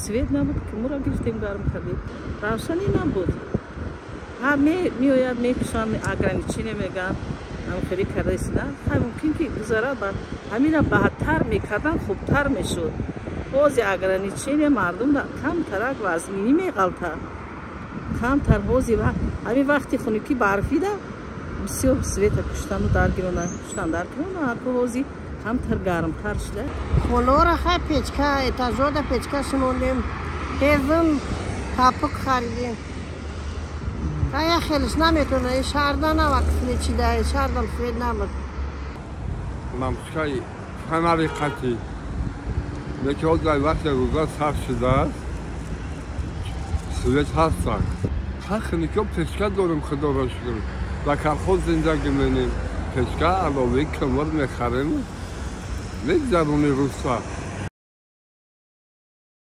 Свет набуд, кӯмура гирифтем, гарм кардем. Равшанӣ набуд. Ҳа, меояд, мекушанд, ограничение мегӯянд, ҳамхелӣ кардаисина. Хай, мумкин ки гузара, ба ҳамина баъдтар мекардан, хубтар мешуд. Ҳози ограничение мардум камтарак вазминӣ меғалта, камтар. Ҳози ҳамин вақти хунукӣ, барфида бисёр света куштану даргирона, куштан, даргирона. Ҳарко ҳози камтар гармтар шуда. Хонора хай печка, этажода печка шинондем, ҳезм капук харидем. Хай, хелиш наметона, шаҳрда навак свет чида, шаҳрдам свет набуд. Лампочкаи фонари қатӣ. Лекин ҳозир вақте рӯза сар шудааст, свет ҳастанд. Ха, хунукиҳо печка дорем, худоро шукр. Дар колхоз зиндагӣ менем, печка, аловаи кӯмир мехарем, мегзаронӣ рӯза.